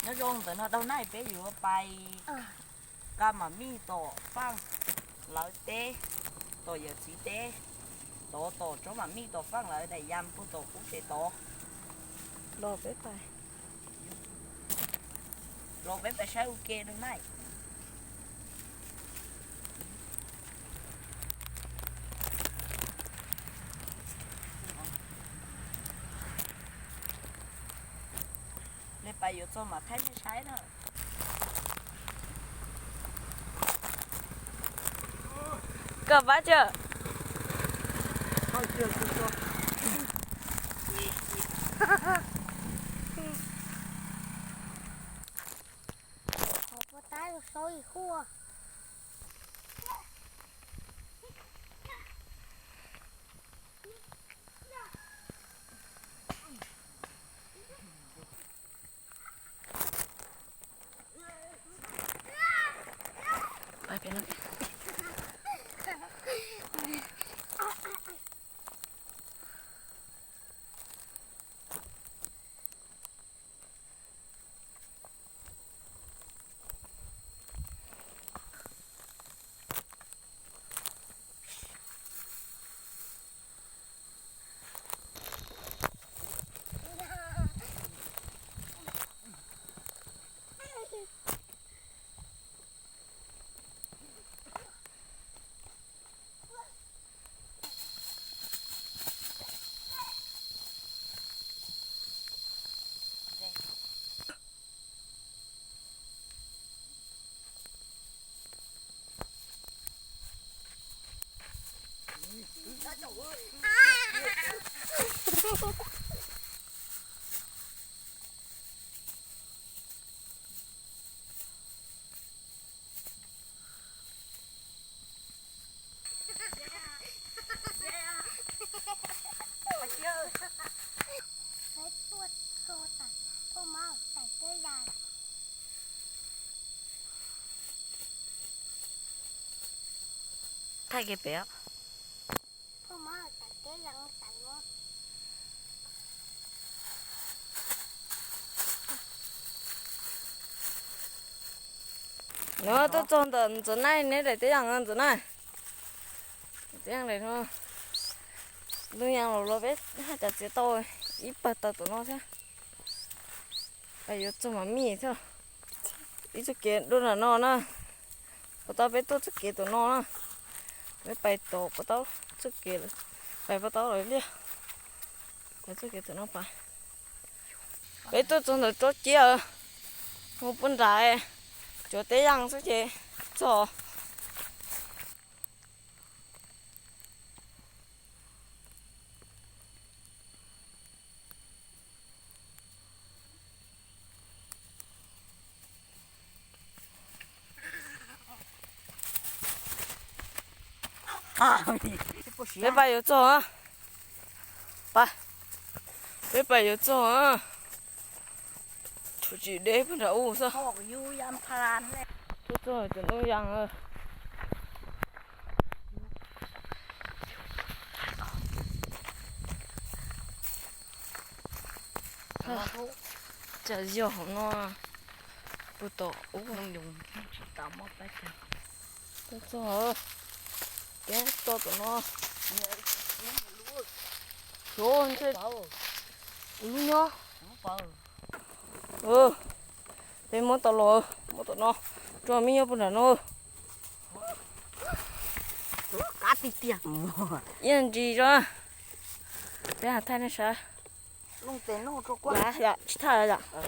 Nyob zoo, ntawm no Daug Naij peb yuav pais nqa mam mij tom Faaj lawv teb, tom yawm txiv teb, tod tom Tsoob mam mij tom Faaj lawv daim yas puag tom qub tsev tod. Los peb pais, los peb pais saib ua ke Daug Naij. Nej pais yuav txog mam thaij nej saib na. Koj pab tso. Thaij kiag pem. No tuaj txog ntawm Ntxawm Naij, neb daim teb yas Ntxawm Naij. Teb yas no, ntoo yas los los peb haj tseem txiav tau ib pawg taws tom no thiab. Yuav txog mam mij thiab. Ib txoj kev dua nram no na. Puas tau peb tuaj txoj kev tom no na. Peb pais tom puas tau txoj kev, pais puas tau lawv liaj. Pais txoj kev tom no pais. Peb tuaj txog ntawm tsob ciab, mus puag nram, cuav teb yas xwb ces txog. Peb pais yuav txog, pais, peb pais yuav txog. Tshuav tsis deb puag nram ub xwb. Tuaj txog cov ntoo yas. Cas yog hauv no puag tom ub. Tuaj txog, kev txog tom no. Xyov ntshe ua lub nyob. Peb muab tau los, muab tom no, tso me nyob puag nram no. Qab tiag tiag. Yeej ntsis zog. Peb thaij nej saib. Tsis thaj yom.